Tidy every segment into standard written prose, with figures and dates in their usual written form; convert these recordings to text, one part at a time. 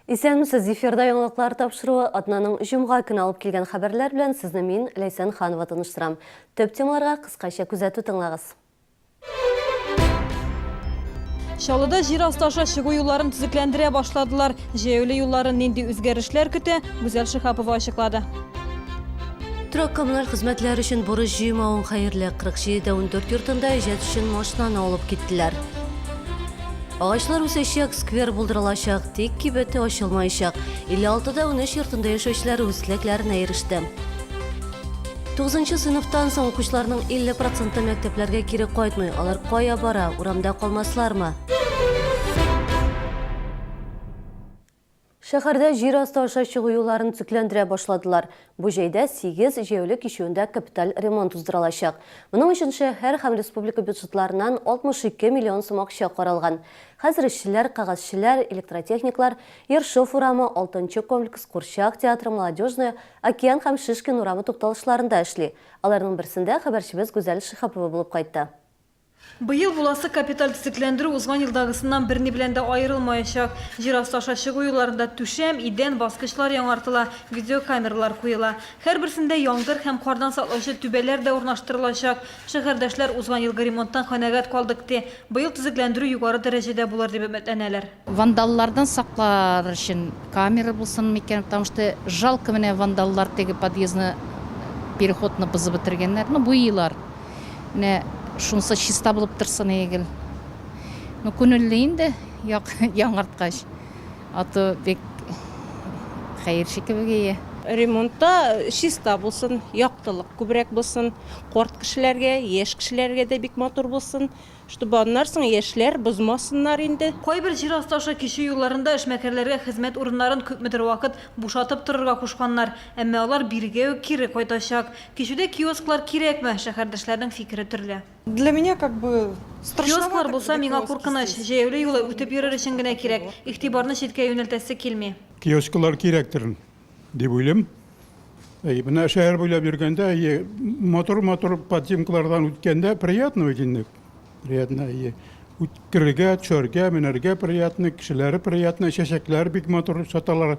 Исәнмесез, эфирда яңалыклар тапшыруы атнаның җомга көне алып килгән хәбәрләр белән сезне мин, Ләйсән Ханова таныштырам. Төп темаларга кыскача күзәтү тыңлагыз. Чаллыда җир асты аша чыгу юлларын төзекләндерә башладылар. Җәяүле юлларын нинди үзгәрешләр көтә, Гүзәл Шиһапова ачыклады. Торак-коммуналь хезмәтләр өчен бурыч җыймавың хәерле. 47 дә 14 йортында иҗат өчен машинаны алып киттеләр. Агачлар үсәчәк, сквер булдырылачак, тик кибете ачылмаячак. 56 да 13 йортында яшәүчеләр үз теләкләренә иреште. Тугызынчы сыйныфтан соң укучыларның 50 проценты мәктәпләргә кире кайтмый. Алар кая бара, урамда калмаслармы? Шәһәрдә җир асты аша чыгу юлларын төзекләндерә башладылар. Бу җәйдә сигез җәяүле кичүендә капиталь ремонт уздырылачак. Моның өчен шәһәр һәм республика бюджетларыннан 62 миллион сум акча каралган. Хәзер эшчеләр, кәгазьчеләр, электротехниклар Ершов урамы, Алтынчы комплекс, Курчак театры, Молодежная, Океан һәм Шишкин урамы тукталышларында эшли. Аларның берсендә хәбәрчебез Гүзәл Шиһапова булып кайтты. Быел буласы капиталь төзекләндерү узган елдагысыннан берни белән дә аерылмаячак. Җир асты аша чыгу юлларында түшәм, идән, баскычлар яңартыла, видеокамералар куела. Һәрберсендә яңгыр һәм кардан саклаучы түбәләр дә урнаштырылачак. Шәһәрдәшләр узган елгы ремонттан канәгать калдык, ди. Быел төзекләндерү югары дәрәҗәдә булыр дип өметләнәләр. Вандаллардан саклар өчен камера булсын микән, потому что жалко менә вандаллар теге подъездны, переходны бозып бетергәннәр, ну буйыйлар. Менә шунысы чиста булып торсын ие гел. Ну, күнелле инде, як, яңарткач. А то бик хәерче кебек ие. Ремонтта чиста булсын, яктылык күбрәк булсын, карт кешеләргә, яшь кешеләргә дә бик матур булсын. Чтобы аннар соң яшьләр бозмасыннар инде. Кайбер җир асты аша кичү юлларында эшмәкәрләргә хезмәт урыннарын күпмедер вакыт бушатып торырга кушканнар. Әмма алар бирегә үк кире кайтачак. Кичүдә киосклар кирәкме? Шәһәрдәшләрнең фикере төрле. Для меня как бы страшновато, Киосклар булса, когда миңа киоски куркыныч. здесь. Җәяүле юлы үтеп йөрер өчен генә кирәк. Игътибарны читкә юнәлтәсе килми. Киосклар кирәктер дип уйлыйм. Әйе, менә шәһәр буйлап йөргәндә, әйе, матур-матур подземкалардан үткәндә приятно бит инде. Приятно, әйе. Үткерергә, төшәргә, менәргә приятно, кешеләре приятно, чәчәкләр бик матур саталар.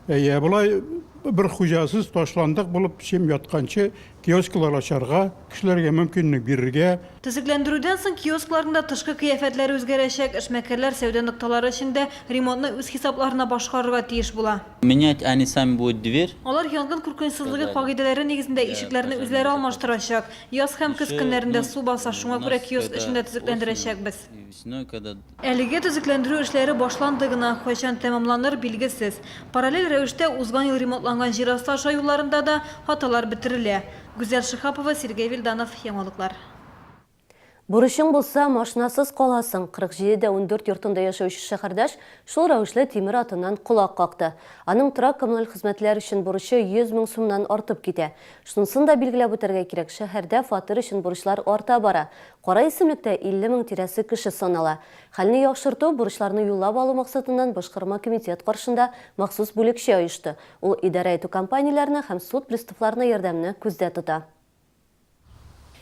Әйе, ә болай бер хуҗасыз ташландык булып чем ятканчы киосклар ачарга, кешеләргә мөмкинлек бирергә. Төзекләндерүдән соң киоскларның да тышкы кыяфәтләре үзгәрәчәк, эшмәкәрләр сәүдә нокталары эчендә ремонтны үз хисапларына башкарырга тиеш була. Менять они сами будут дверь. Алар янгын куркынычсызлыгы кагыйдәләре нигезендә ишекләрне үзләре алмаштырачак. Яз һәм көз көннәрендә су баса, шуңа күрә киоск эчен дә төзекләндерәчәкбез. Әлегә төзекләндерү эшләре башланды гына, кайчан тәмамланыр, билгесез. Параллель рәвештә узган ел ремонтланган җир асты аша юлларында да хаталар бетерелә. Гүзәл Шиһапова, Сергей Вильданов, Яңалыклар. Бурычың булса, машинасыз каласың. 47 дә 14 йортында яшәүче шәһәрдәш шул рәвешле тимер атыннан колак какты. Аның торак-коммуналь хезмәтләр өчен бурычы 100 мең сумнан артып китә. Шунысын да билгеләп үтәргә кирәк, шәһәрдә фатир өчен бурычлар арта бара. Кара исемлектә 50 мең тирәсе кеше санала. Хәлне яхшырту, бурычларны юллап алу максатыннан башкарма комитет каршында махсус бүлекчә оешты. Ул идарә итү компанияләренә һәм суд приставларына ярдәмне күздә тота.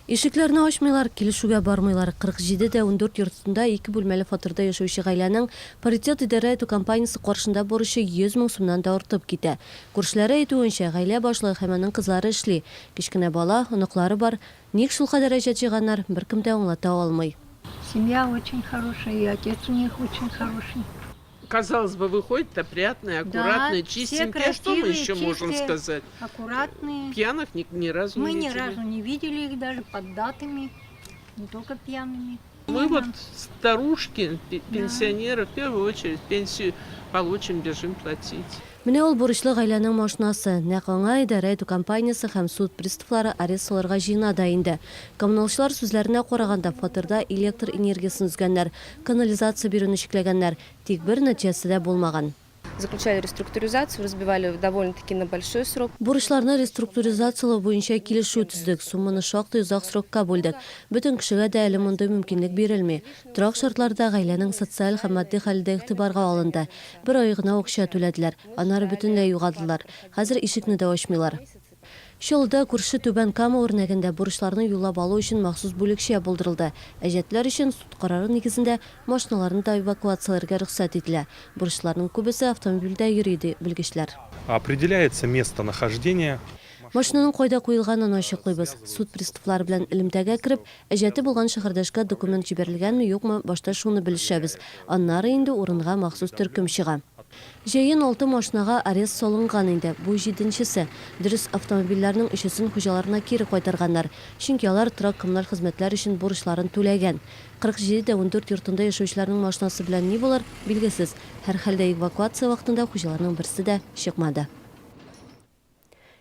Ишекләрне ачмыйлар, килешүгә бармыйлар. 47 дә 14 йортында ике бүлмәле фатирда яшәүче гаиләнең Паритет идарә итү компаниясе каршында бурычы 100 мең сумнан да артып китә. Күршеләре әйтүенчә, гаилә башлыгы һәм аның кызлары эшли. Кечкенә бала, оныклары бар. Ник шулкадәр әҗәт җыйганнар, беркем дә аңлата алмый. Семья очень хорошая, и отец у них очень хороший. Казалось бы, выходит опрятные, аккуратные, Да, все чистенькие. А что мы красивые, еще можем чистые, сказать? аккуратные. Пьяных ни, ни разу Мы не ни видели. разу не видели их даже поддатыми, не только пьяными. Мы вот старушки, пенсионеры, в первую очередь пенсию получим, бежим платить. Менә ул бурычлы гаиләнең машинасы. Нәкъ аңа идарә итү компаниясе һәм суд приставлары арест салырга җыена да инде. Коммуналчылар сүзләренә караганда, фатирда электр энергиясен өзгәннәр, канализация бирүне чикләгәннәр, тик бер нәтиҗәсе дә булмаган. Заключали реструктуризацию, разбивали довольно-таки на большой срок. Бурычларны реструктуризацияләү буенча килешү төздек, сумманы шактый озак срокка бүлдек. Бөтен кешегә дә әле мондый мөмкинлек бирелми. Торак шартлары да, гаиләнең социаль һәм матди хәле дә игътибарга алынды. Бер ай гына акча түләделәр, аннары бөтенләй югалдылар. Хәзер ишекне дә ачмыйлар. Чаллыда күрше Түбән Кама үрнәгендә бурычларны юллап алу өчен махсус бүлекчә булдырылды. Әҗәтләр өчен, суд карары нигезендә, машиналарны да эвакуацияләргә рөхсәт ителә. Бурычларның күбесе автомобильдә йөри, ди белгечләр. Определяется местонахождение. Машинаның кайда куелганын ачыклыйбыз. Суд приставлары белән элемтәгә кереп, әҗәте булган шәһәрдәшкә документ җибәрелгәнме, юкмы, башта шуны белешәбез. Аннары инде урынга махсус төркем чыга. Җәен алты машинага арест салынган инде, бу җиденчесе. Дөрес, автомобильләрнең өчесен хуҗаларына кире кайтарганнар, чөнки алар торак-коммуналь хезмәтләр өчен бурычларын түләгән. 47 дә 14 йортында яшәүчеләрнең машинасы белән ни булыр, билгесез. Һәрхәлдә эвакуация вакытында хуҗаларның берсе дә чыкмады.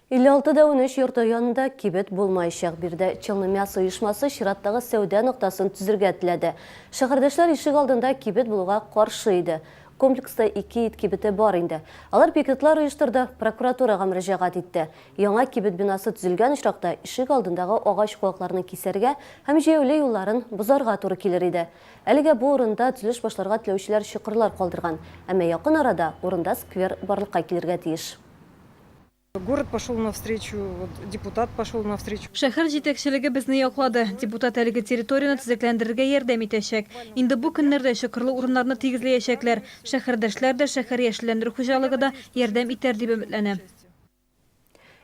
56 да 13 йорты янында кибет булмаячак. Биредә Челнымясо оешмасы чираттагы сәүдә ноктасын төзергә теләде. Шәһәрдәшләр ишек алдында кибет булуга каршы иде. Комплекста ике ит кибете бар инде. Алар пикетлар оештырды, прокуратурага мөрәҗәгать итте. Яңа кибет бинасы төзелгән очракта ишек алдындагы агач куакларны кисәргә һәм җәяүле юлларын бозарга туры килер иде. Әлегә бу урында төзелеш башларга теләүчеләр чокырлар калдырган. Әмма якын арада урында сквер барлыкка килергә тиеш. Город пошел навстречу, вот депутат пошел навстречу. Шәһәр җитәкчелеге безне яклады. Депутат әлеге территорияне төзекләндерергә ярдәм итәчәк. Инде бу көннәрдә чокырлы урыннарны тигезләячәкләр. Шәһәрдәшләр дә, шәһәр яшелләндерү хуҗалыгы да ярдәм итәр дип өметләнәм.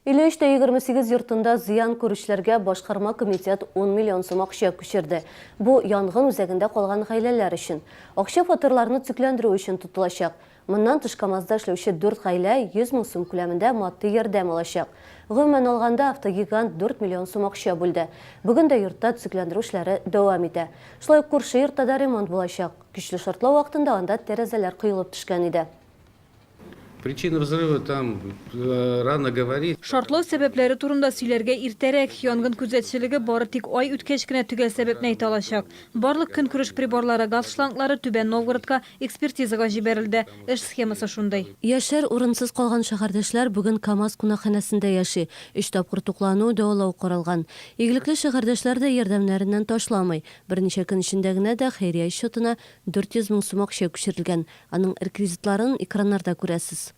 53 тә 28 йортында зыян күрүчеләргә башкарма комитет 10 миллион сум акча күчерде. Бу, янгын үзәгендә калган гаиләләр өчен. Акча фатирларны төзекләндерү өчен тотылачак. Моннан тыш КАМАЗда эшләүче дүрт гаилә 100 мең сум күләмендә матди ярдәм алачак. Гомумән алганда, автогигант 4 миллион сум акча бүлде. Бүген дә йортта төзекләндерү эшләре дәвам итә. Шулай ук күрше йортта да ремонт булачак. Көчле шартлау вакытында анда тәрәзәләр коелып төшкән иде. Причина взрыва там рано говорить. Шартлау сәбәпләре турында сөйләргә иртәрәк. Янгын күзәтчелеге бары тик ай үткәч кенә төгәл сәбәпне әйтә алачак. Барлык көнкүреш приборлары, газ шланглары Түбән Новгородка Экспертизага җибәрелде. Эш схемасы шундый. Яшәр урынсыз калган шәһәрдәшләр бүген КАМАЗ кунакханәсендә яши. Өч тапкыр туклану, дәвалау каралган. Игелекле шәһәрдәшләр дә ярдәмнәреннән ташламый. Берничә көн эчендә генә дә хәйрия счетына 400 мең сум акча күчерелгән. Аның реквизитларын экраннарда күрәсез.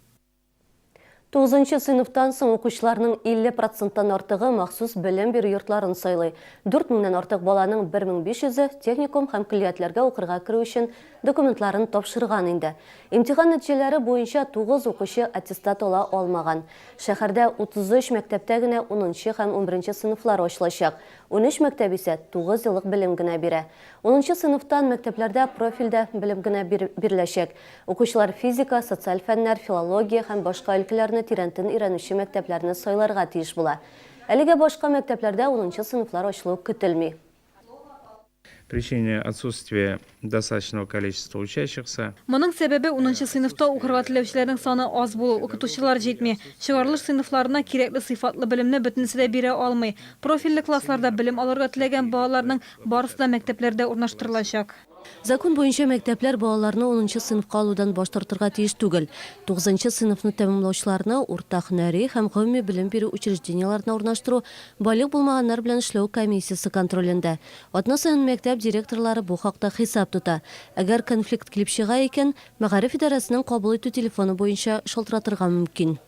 Тугызынчы сыйныфтан соң укучыларның 50 проценттан артыгы махсус белем бирү йортларын сайлый. Дүрт меңнән артык баланың 1500-е техникум һәм көллиятләргә укырга керү өчен документларын тапшырган инде. Имтихан нәтиҗәләре буенча тугыз укучы аттестат ала алмаган. Шәһәрдә 33 мәктәптә генә унынчы һәм унберенче сыйныфлар ачылачак. 13 мәктәп исә тугыз еллык белем генә бирә. Унынчы сыйныфтан мәктәпләрдә профильдә белем генә биреләчәк. Укучылар физика, социаль фәннәр, филология һәм башка өлкәләрне тирәнтен өйрәнүче мәктәпләрне сайларга тиеш була. Әлегә башка мәктәпләрдә унынчы сыйныфлар ачылу көтелми. Причине отсутствия достаточного количества учащихся. Моның сәбәбе, унынчы сыйныфта укырга теләүчеләрнең саны аз булу, укытучылар җитми. Чыгарылыш сыйныфларына кирәкле сыйфатлы белемне бөтенесе дә бирә алмый. Профильле классларда белем алырга теләгән балаларның барысы да мәктәпләрдә урнаштырылачак. Закон буенча мәктәпләр балаларны унынчы сыйныфка алудан баш тартырга тиеш түгел. Тугызынчы сыйныфны тәмамлаучыларны урта һөнәри һәм гомуми белем бирү учреждениеләренә урнаштыру балигъ булмаганнар белән эшләү комиссиясе контролендә. Атна саен мәктәп директорлары бу хакта хисап тота. Әгәр конфликт килеп чыга икән, мәгариф идарәсенең кабул итү телефоны буенча шалтыратырга мөмкин.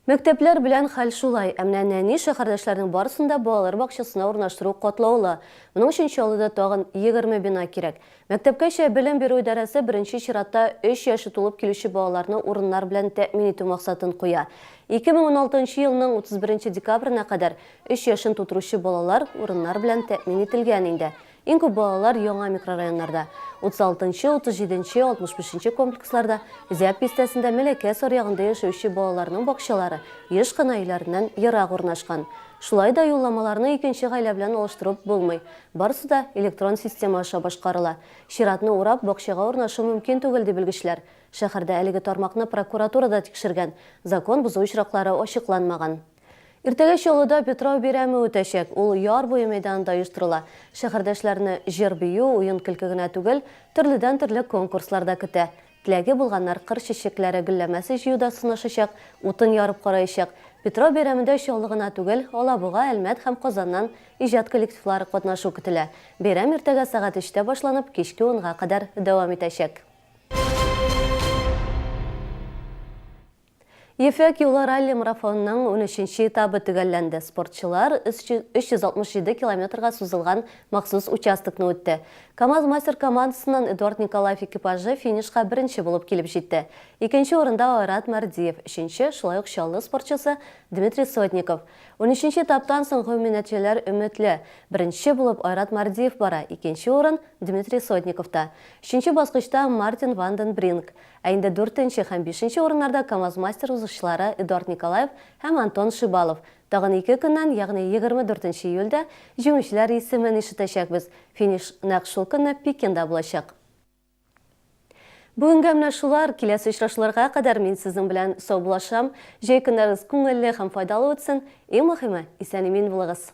Мәктәпләр белән хәл шулай, ә менә нәни шәһәрдәшләрнең барысын да балалар бакчасына урнаштыру катлаулы. Моның өчен Чаллыда тагын 20 бина кирәк. Мәктәпкәчә белем бирү идарәсе беренче чиратта өч яше тулып килүче балаларны урыннар белән тәэмин итү максатын куя. 2016 елның 31 декабренә кадәр өч яшен тутыручы балалар урыннар белән тәэмин ителгән инде. Иң күп балалар яңа микрорайоннарда, 36 нчы, 37 нче, 65 нче комплексларда, Зяб бистәсендә, Мәләкәс аръягында яшәүче балаларның бакчалары еш кына өйләреннән ерак урнашкан. Шулай да юлламаларны икенче гаилә белән алыштырып булмый. Барысы да электрон система аша башкарыла. Чиратны урап, бакчага урнашу мөмкин түгел, ди белгечләр. Шәһәрдә әлеге тармакны прокуратура да тикшергән, закон бозу очраклары ачыкланмаган. Иртәгә Чаллыда Питрау бәйрәме үтәчәк. Ул Яр буе мәйданында оештырыла. Шәһәрдәшләрне җыр-бию, уен-көлке генә түгел, төрледән-төрле конкурслар да көтә. Теләге булганнар кыр чәчәкләре гөлләмәсе җыюда сынашачак, утын ярып караячак. Питрау бәйрәмендә Чаллы гына түгел, Алабуга, Әлмәт һәм Казаннан иҗат коллективлары катнашу көтелә. Бәйрәм иртәгә сәгать өчтә башланып, кичке унга кадәр дәвам итәчәк. Ефәк юлы ралли-марафонының унөченче этабы төгәлләнде. Спортчылар 367 километрга сузылган махсус участокны үтте. КАМАЗ-Мастер командасыннан Эдуард Николаев экипажы финишка беренче булып килеп җитте. Икенче урында Айрат Мәрдиев, өченче, шулай ук Чаллы спортчысы Дмитрий Сотников. Унөченче этаптан соң гомуми нәтиҗәләр өметле. Беренче булып Айрат Мәрдиев бара, икенче урын, Дмитрий Сотниковта. Өченче баскычта Мартин Ванден Бринк. Ә инде дүртенче һәм бишенче урыннарда КАМАЗ-Мастер узышчылары Эдуард Николаев һәм Антон Шибалов. Тагын ике көннән, ягъни 24 июльдә, җиңүчеләр исемен ишетәчәкбез. Финиш нәкъ шул көнне Пекинда булачак. Бүгенгә менә шулар. Киләсе очрашуларга кадәр мин сезнең белән саубуллашам. Җәй көннәрегез күңелле һәм файдалы үтсен. Иң мөһиме, исән-имин булыгыз.